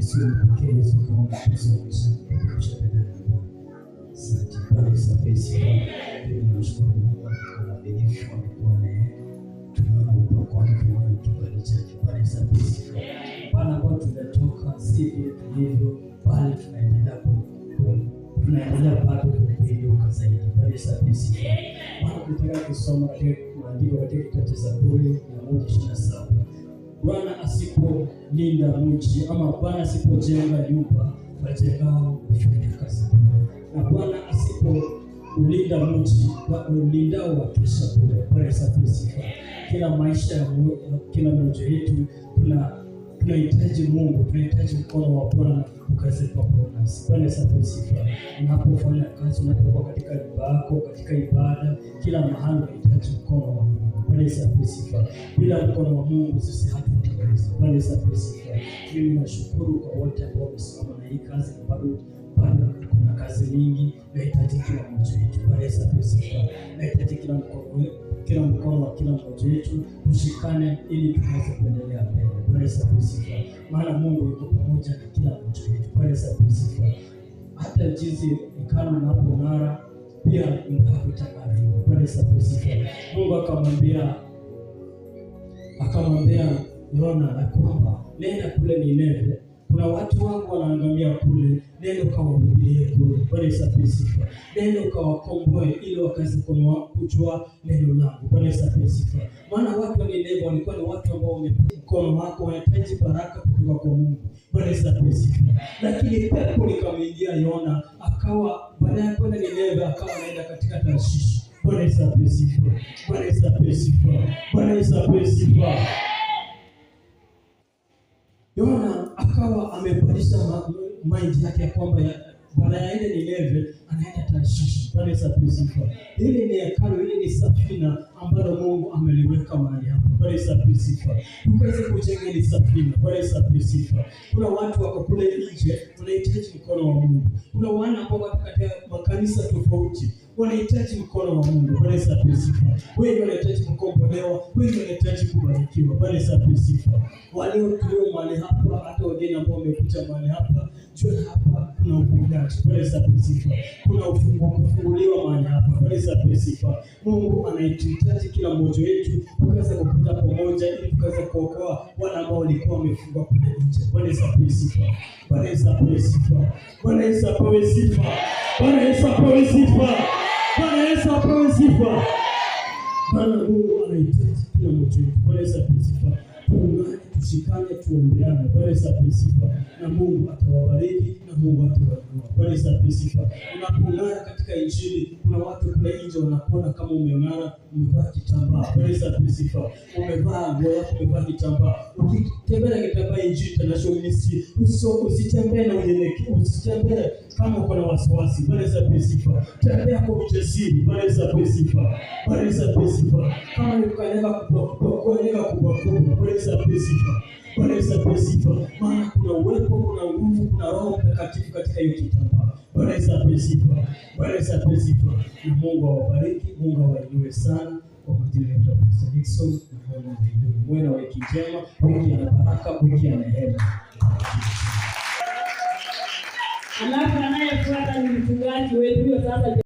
Yesu, mpokee Yesu kama Mwokozi wa maisha yako, kupeperusha bendera ya Bwana. Asante. Bwana Yesu apewe sifa. Mimi namshukuru Mungu kwa uaminifu, amekuwa neema. Tunaona upako wake, tunaona kibali chake. Bwana Yesu apewe sifa. Bwana, ambao tumetoka si vile tulivyo, bali tunaendelea bado kuinuka zaidi. Bwana Yesu apewe sifa. Bwana, tunataka kusoma katika maandiko katika kitabu cha Zaburi 127. Bwana asipolinda mji ama Bwana asipojenga nyumba, wajengao hufanya kazi bure. Na Bwana asipoulinda mji, ulindao wakesha bure. Bwana Yesu apewe sifa. Kila maisha ya kila mmoja wetu tunahitaji Mungu, tunahitaji mkono wa Bwana ukaweze kuwa pamoja nasi. Bwana Yesu apewe sifa. Unapofanya kazi, unapokuwa katika nyumba yako, katika ibada, kila mahali unahitaji mkono wa Mungu. Bwana Yesu apewe sifa. Bila mkono wa Mungu sisi hatutaweza. Bwana Yesu apewe sifa. Mimi nashukuru kwa wote ambao wamesimama na hii kazi, na bado kuna kazi mingi. Nahitaji kila mmoja wetu. Bwana Yesu apewe sifa. Nahitaji kila mkono wa kila mmoja wetu, tushikane ili tuweze kuendelea mbele. Bwana Yesu apewe sifa. Maana Mungu yuko pamoja na kila mmoja wetu. Bwana Yesu apewe sifa. Hata jinsi hekalu linapong'ara, pia nyumba yako itang'ara hivyo. Bwana Yesu apewe sifa. Mungu akamwambia Yona ya kwamba nenda kule Nineve, kuna watu wangu wanaangamia kule, nenda ukawahubirie kule. Bwana Yesu apewe sifa. Nenda ukawakomboe ili wakaweze kujua neno langu. Bwana Yesu apewe sifa. Maana watu wa Nineve walikuwa ni watu ambao mkono wako wanahitaji baraka kutoka kwa Mungu. Bwana Yesu apewe sifa. Lakini pepo likamwingia Yona, akawa baada ya kwenda Nineve akawa anaenda katika Tarshishi. Bwana Yesu apewe sifa. Bwana Yesu apewe sifa. Bwana Yesu apewe sifa. Yona akawa amebadilisha mind yake ya kwamba baada ya ile Nineve anaenda Tarshishi. Bwana Yesu apewe sifa. Hili ni hekalu, hili ni safina ambalo Mungu ameliweka mahali hapa. Bwana Yesu apewe sifa. Tukaweze kujenga hili safina. Bwana Yesu apewe sifa. Kuna watu wako kule nje wanahitaji mkono wa Mungu. Kuna wana ambao wako katika makanisa tofauti wanahitaji mkono wa Mungu. Bwana Yesu apewe sifa. Wengi wanahitaji kukombolewa, wengi wanahitaji kubarikiwa. Bwana Yesu apewe sifa. Walio tulio mahali hapa, hata wageni ambao wamekuja mahali hapa, jua hapa kuna uponyaji. Bwana Yesu apewe sifa. Kuna ufunguo kufunguliwa mahali hapa. Bwana Yesu apewe sifa. Mungu anahitaji kila mmoja wetu tukaweze kupita pamoja ili tukaweze kuokoa wale ambao walikuwa wamefungwa kule nje. Bwana Yesu apewe sifa. Bwana Yesu apewe sifa. Bwana Yesu apewe sifa. Bwana Yesu apewe sifa. Bwana Yesu apewe sifa. Maana Mungu anahitaji kila mmoja wetu. Bwana Yesu apewe sifa. Tuungane, tushikane, tuombeane. Bwana Yesu apewe sifa. Na Mungu atawabariki na Mungu atawainua. Bwana Yesu apewe sifa. Unapong'ara katika Injili, kuna watu kule nje wanakuona kama umeng'ara, umevaa kitambaa. Bwana Yesu apewe sifa. Umevaa nguo yako, umevaa kitambaa. Ukitembea na kitambaa Injili International Ministry, usitembee na unyenyekevu, usitembee kama uko na wasiwasi. Bwana Yesu apewe sifa. Tembea kwa ujasiri. Bwana Yesu apewe sifa. Bwana Yesu apewe sifa. Kama ni kukanyaga kubwa kubwa, kukanyaga kubwa kubwa. Bwana Yesu apewe sifa. Bwana Yesu apewe sifa. Maana kuna uwepo, kuna nguvu, kuna Roho Mtakatifu katika hiyo kitambaa. Bwana Yesu apewe sifa. Bwana Yesu apewe sifa. Na Mungu awabariki, Mungu awainue sana. Kwa majina ya Pastor Dickson, na Mungu awainue. Muwe na wiki njema, wiki ya baraka, wiki ya neema. Alafu anayefuata ni mchungaji wetu huyo sasa.